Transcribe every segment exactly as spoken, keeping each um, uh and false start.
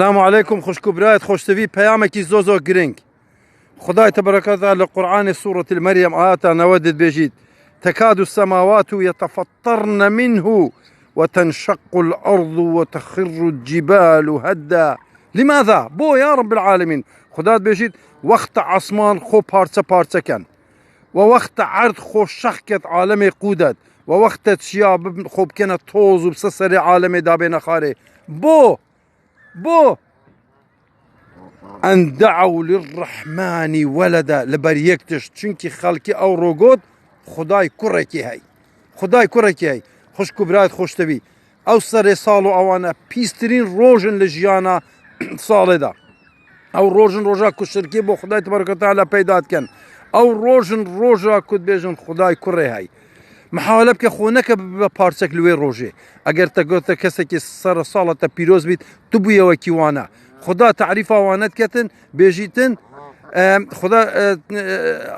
Selamu aleykum, xwişk û birayet, xoştevî peyamekî zor zor giring. Xwedayê Tebareke ve Teala li Qur'anê Sûretil Meryem ayeta newedê dibêjît: "Tekadu semawatu yetefattarne minhu ve tenşeqqul ardu ve tehirrul cibalu hedda." Limaza? Bo ya Rabbil alemin. Xuda dibêjît, wexta asman xwe parçe parçe ken. Ve wexta erd xwe şex ket, alemê qûdet. Ve wexta çiya bi xwe bikene toz û bi ser serê alemê dabêne xarê. Bo? Bo? En de'ew lirrahmani weleda, li ber yek tişt. Çunkî xelkê ew ro got, Xuday kurekî hey. Xuday kurekî hey. Xwişk û birayet, xoştevî. Ew serê sal û ewane pîstirîn roj in li jiyana salê de. Ew roj in roja ku şirkê bo Xuday Tebareke ve Teala peyda dikin. Ew roj in roja ku dibêjin Xuday kurê hey. Mihawele bike xwe neke bibe parçek li wê rojê. Eger te gote kesekî sere sala te pîroz bît, tu bûye wekî wane. Xuda tarîfa wane diketin, bêjîtin, e, Xuda, e, e,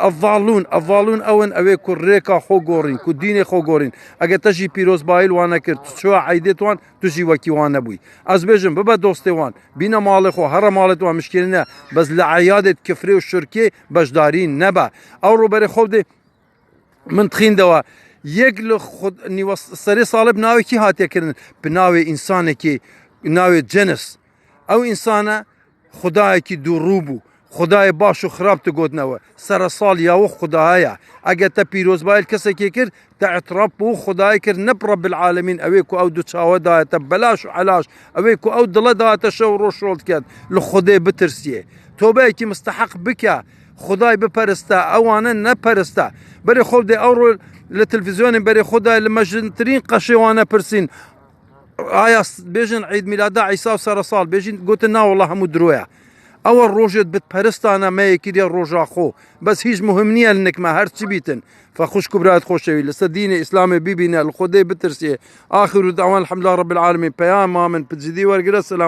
ezzalûn, ezzalûn ew in, ew ê ku rêka xwe gorîn, ku dînê xwe gorîn. Eger te jî pîrozbayî li wan nekir, tu çiwa eydê wan, tu jî wekî wan nebûyî. Ez bêjim, bibe dostê wan, bîne malê xwe, here malê wan, mişkilî ne. Bes li eyadê kifrê û şirkê beşdarî nebe. Ew ro berê xwe bidê, min tixîn de we. Yek li xwe nîwe serê salê bi navê kî hatiye kirin? Bi navê însanekî, navê cenis. Ew însane Xudayekî dûrû bû. Xudayê baş û xirab tu gotine we. Sere sal ya we Xudaya ye. Ege te pîrozbayî li kesekê kir, te îtiraf bi wî Xudayê kir, ne bi Rebbil Alemîn, ew ê ku ew du çawe daye te belaş û elaş, ew ê ku ew dile daye te şev û roj şol diket, li Xudê bitirsiyê. Tobeyekî misteheq bike, Xuday biperiste, ewane neperiste. Berê xwe bidê, ew ro li televîzyonê berê xwe dayê, li mejintirîn qeşê wane pirsîn. Aya s-, bêjin Eid Mîlada Îsa û sere sal. Bêjin, gotin, na wela hemû diro ye. Ew rojê bitperistane me yê kiriye roja xwe. Bes hîç muhim niye li nik me, her çi bîtin. Fe xwişk û birayet xoşewî, li ser dînê Îslamê bibîne, li Xwedê bitirsiyê. Axiru dawan elhamdulillah Rabbil Alemîn. Peyama min bi cidî wergire, selam.